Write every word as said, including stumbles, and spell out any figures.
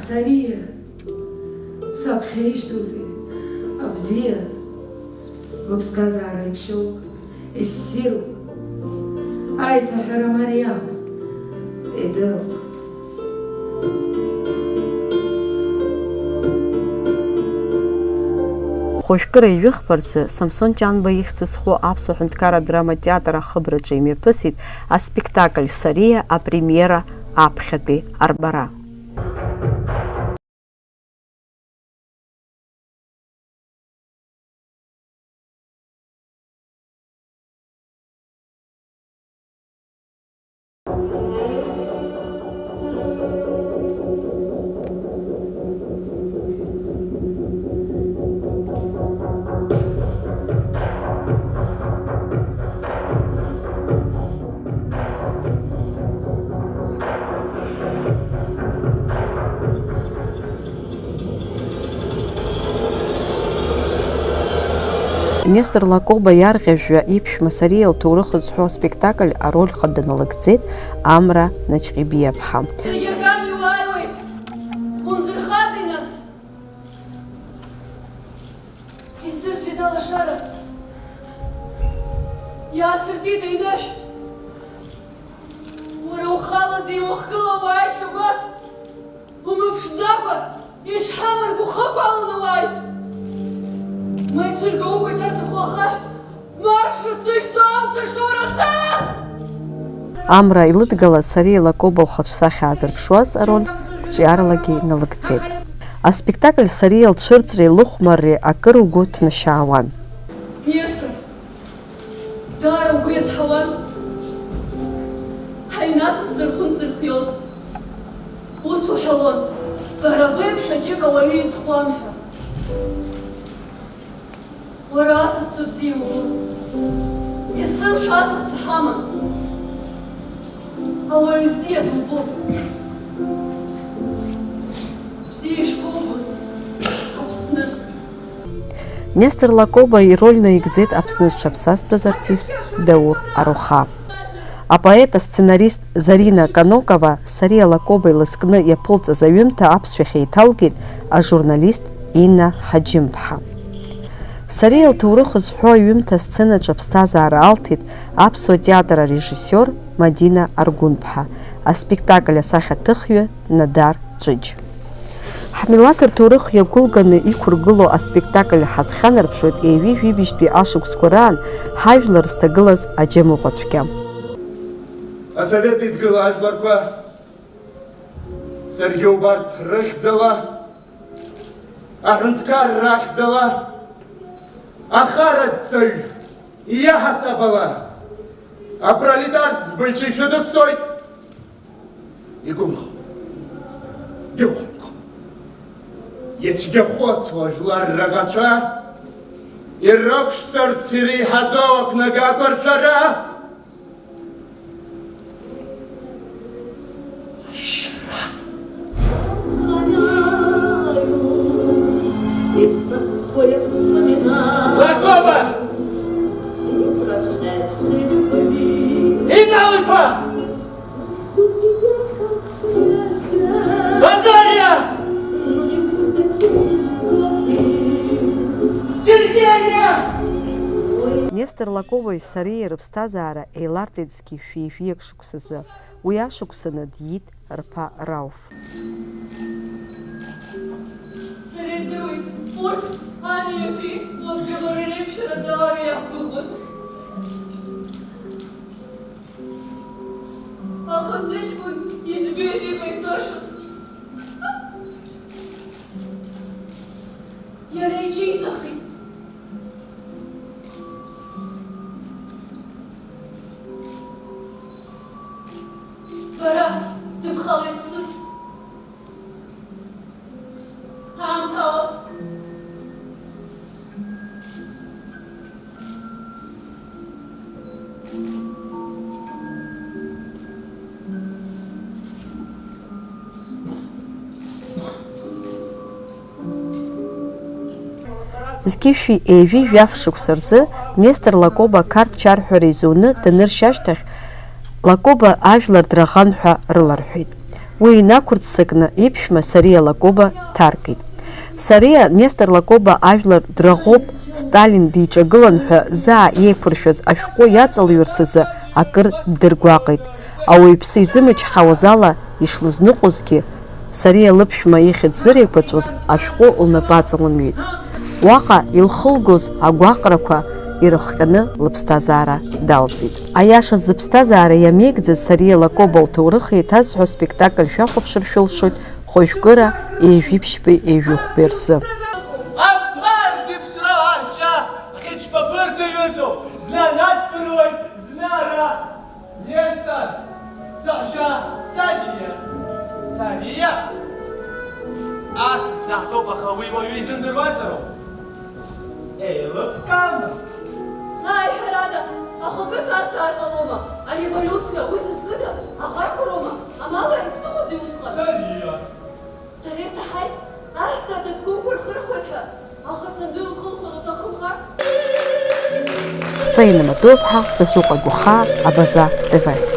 Сариа, саԥхьа ишьҭоузеи, абзиа, лыԥсҭазаара иԥшьоу, иссируп, аиҭаҳәара мариам, идыруп. Хәажәкыра ижәыхԥа рзы Самсон Ҷанба ихьӡ зху Аԥсуа ҳәынҭқарратә драма театр ахыбраҿы имҩаԥысит аспектакль Сариа апремиера аԥхьатәи арбара. Нестор Лакоба иарӷьажәҩа иԥшәма Сариа лҭоурых зҳәо аспектакль ароль хада налыгӡеит Амра Наҷҟьебиаԥҳа. Иагами уааиуеит, унзырхазеи нас? Исыржәит алашара, иаасыртит аҩнашә. Уара ухалазеи уахгыла уааишьа гәаҭ? Умыԥшӡакәа, ишҳамыргәыххакәа аланы уааи! Ма ицәыргаугәа иҭацахо ахаҳә, маршра сыхьӡо амца шоура асааҭ! Амра илыдгылаз Сариа Лакоба лхаҿсахьа аазырԥшуаз ароль қәҿиаралагьы налыгӡеит. Аспектакль Сариа лцәырҵреи лыхәмарреи акыр угәы ҭнашьаауан. Нестор! Даара угәы иазҳауан, ҳаҩнасасцәа рхәы нсырхиоз. Ус уҳәалон, бара беиԥш аџьыка уаҩы изхуам ҳәа. Уара асасцәа бзиа убон. Есымша асасцәа ҳаман. Ауаҩы бзиа дубон. Бзиа ишԥоубоз, Аԥсны! Нестор Лакоба ироль наигӡеит Аԥсны зҽаԥсазтәыз артист Даур Аруха. Апоет, асценарист Зарина Канокова Сариа Лакоба илызкны иаԥылҵаз аҩымҭа аԥсшәахь еиҭалгеит ажурналист Инна Ҳаџьымԥҳа. Сариа лҭоурых зҳәо аҩымҭа асценаҿы аԥсҭазаара алҭеит аԥсуа театр арежиссиор Мадина Аргәынԥҳа, аспектакль асахьаҭыхҩы Надар Ҵәыџь. Ҳмилаҭ рҭоурых иагәылганы иқәыргылоу аспектакль ҳазхьанарԥшуеит ҩажәи жәибжьтәи ашықәсқәа раан ҳажәлар зҭагылаз аџьамыӷәа цәгьа. Асовет Еидгыла ажәларқәа, саргьы убарҭ рыхьӡала, аҳәынҭқарра ахьӡала, ахарадҵаҩ иаҳасабала, апролетарт збаҩцәа ишәыдысҵоит. Игәымхо, игәымхо, ицәгьахәыцуа жәлар раӷацәа ирықәшәҵарц иреиҳаӡоу ақәнагақәа ршәара. Ашьра. Лакоба! Инал-иԥа! Базариа! Џьергениа! Нестор Лакобеи сареи рыԥсҭазаара еиларҵеит зқьи жәшәи жәиак шықәсазы. Уи ашықәсаны диит рԥа Рауф. Сара издыруеит, урҭ ани иаби лабҿабара реиԥшьара даара иақәгәыӷуан. Аха сыҷкәын иӡбеит иҟаиҵашаз. Иара иҽеиҵахит. Бара дыбхалеит ԥсыс. Аамҭала. Зқьи жәшәи ҩажәи жәаф шықәса рзы Нестор Лакоба Қарҭ чарҳәара изуны даныршь ашьҭахь, Лакоба ажәлар драӷан ҳәа рыларҳәеит. Уи инақәырццакны иԥшәма Сариа Лакоба дҭаркит. Сариа Нестор Лакоба ажәлар драӷоуп, Сталин диҿагылан ҳәа заа иеиқәыршәаз ашәҟәы иаҵалҩырц азы акыр ддыргәаҟит. Ауаҩԥсы изымчҳауаз ала ишлызныҟәозгьы, Сариа лыԥшәма ихьӡ зыреиқәаҵәоз ашәҟәы лнапы аҵалымҩит. Уаҟа илхылгоз агәаҟрақәа ирыхҟьаны лыԥсҭазаара далҵит. Аиашаз зыԥсҭазаара иамеигӡаз Сариа Лакоба лҭоурых еиҭазҳәо спектакль шәахәаԥшыр шәылшоит хәажәкыра ҩажәи ԥшьбеи ҩажәи хәбеи рзы. Аԥлан зеиԥшроу аҳәшьа ӷьычба бырг иҩызоу зны анадтәалоит, зны ара. Нестор, саҳәшьа, Сариа. Сариа? Асас даҳҭоуп, аха уи уаҩы изымдыруазароуп. Еилыбкаама? Ааи, ҳәарада, аха акы сазҵаар ҟалома? Ареволиуциа уи зызкыда? Аӷарқәа роума? Амала иԥсыхәоузеи усҟан? Сариа. Сара исаҳаит, аҳәса аҭаҭгәынқәа рхырхуеит ҳәа, аха санду илхылхыр лҭахымхар? Фаина Матуаԥҳа, Сасыҟәа Гәахаа, Абаза Т В.